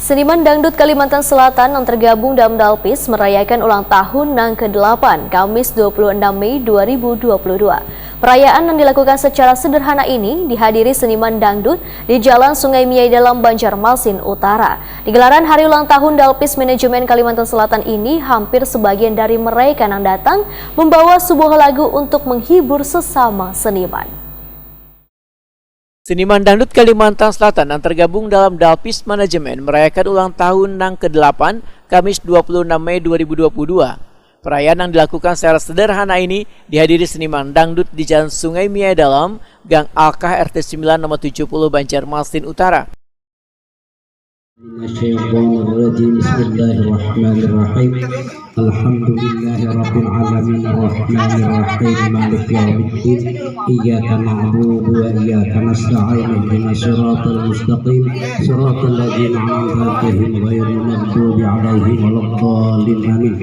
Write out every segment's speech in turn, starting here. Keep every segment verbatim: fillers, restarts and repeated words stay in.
Seniman dangdut Kalimantan Selatan yang tergabung dalam Dalpis merayakan ulang tahun nang kedelapan, Kamis dua puluh enam Mei dua ribu dua puluh dua. Perayaan yang dilakukan secara sederhana ini dihadiri seniman dangdut di Jalan Sungai Miai Dalam, Banjarmasin Utara. Di gelaran hari ulang tahun Dalpis Manajemen Kalimantan Selatan ini, hampir sebagian dari mereka yang datang membawa sebuah lagu untuk menghibur sesama seniman. Seniman dangdut Kalimantan Selatan yang tergabung dalam Dalpis Manajemen merayakan ulang tahun nang kedelapan, Kamis dua puluh enam Mei dua ribu dua puluh dua. Perayaan yang dilakukan secara sederhana ini dihadiri seniman dangdut di Jalan Sungai Miai Dalam, Gang Alkah, R T sembilan, nomor tujuh puluh, Banjarmasin Utara. Minasyaitonirrajim. Bismillahirrahmanirrahim. Alhamdulillahirabbil alamin, arrahmanirrahim, maliki yaumiddin. Iyyaka na'budu wa iyyaka nasta'in. Ihdinas siratal mustaqim, siratal ladzina an'amta 'alaihim, ghairil maghdubi 'alaihim waladdallin. Amin.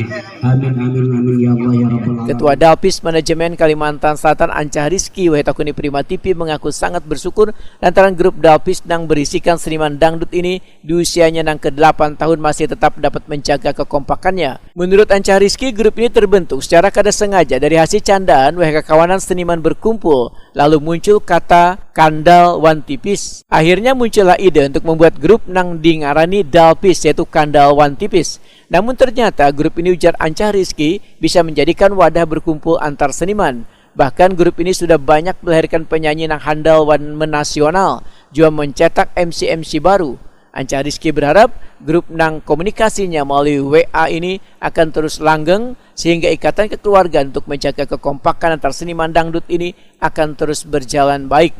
Amin, amin, amin, ya Allah, ya Rabbal alamin. Ketua Dalpis Manajemen Kalimantan Selatan, Ancah Rizky, wahi takuni Prima T V, mengaku sangat bersyukur lantaran grup Dalpis nang berisikan seniman dangdut ini di usianya nang kedelapan tahun masih tetap dapat menjaga kekompakannya. Menurut Ancah Rizky, grup ini terbentuk secara kada sengaja dari hasil candaan wahi kakawanan seniman berkumpul, lalu muncul kata kandal wan tipis. Akhirnya muncullah ide untuk membuat grup nang dingarani Dalpis, yaitu kandal wan tipis. Namun ternyata grup ini, ujar Ancah Rizky, bisa menjadikan wadah berkumpul antar seniman. Bahkan grup ini sudah banyak melahirkan penyanyi nang handal wan menasional, jua mencetak M C-M C baru. Ancah Rizky berharap grup nang komunikasinya melalui W A ini akan terus langgeng, sehingga ikatan kekeluargaan untuk menjaga kekompakan antar seniman dangdut ini akan terus berjalan baik.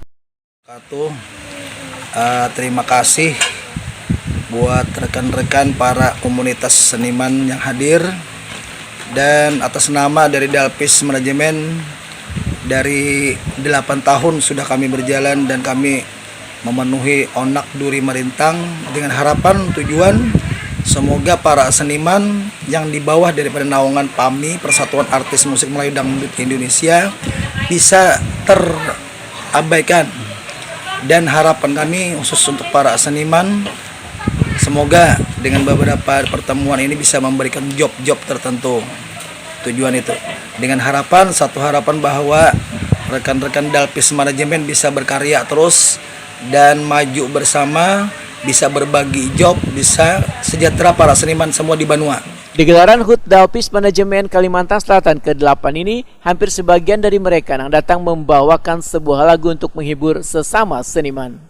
Katuh, eh, terima kasih buat rekan-rekan para komunitas seniman yang hadir, dan atas nama dari Dalpis Manajemen, dari delapan tahun sudah kami berjalan dan kami memenuhi onak duri merintang dengan harapan tujuan semoga para seniman yang di bawah daripada naungan PAMI, Persatuan Artis Musik Melayu Dangdut Indonesia, bisa ter abaikan. Dan harapan kami khusus untuk para seniman, semoga dengan beberapa pertemuan ini bisa memberikan job-job tertentu. Tujuan itu dengan harapan, satu harapan bahwa rekan-rekan Dalpis Manajemen bisa berkarya terus dan maju bersama, bisa berbagi job, bisa sejahtera para seniman semua di Banua. Di gelaran hut Dalpis Manajemen Kalimantan Selatan kedelapan ini, hampir sebagian dari mereka nang datang membawakan sebuah lagu untuk menghibur sesama seniman.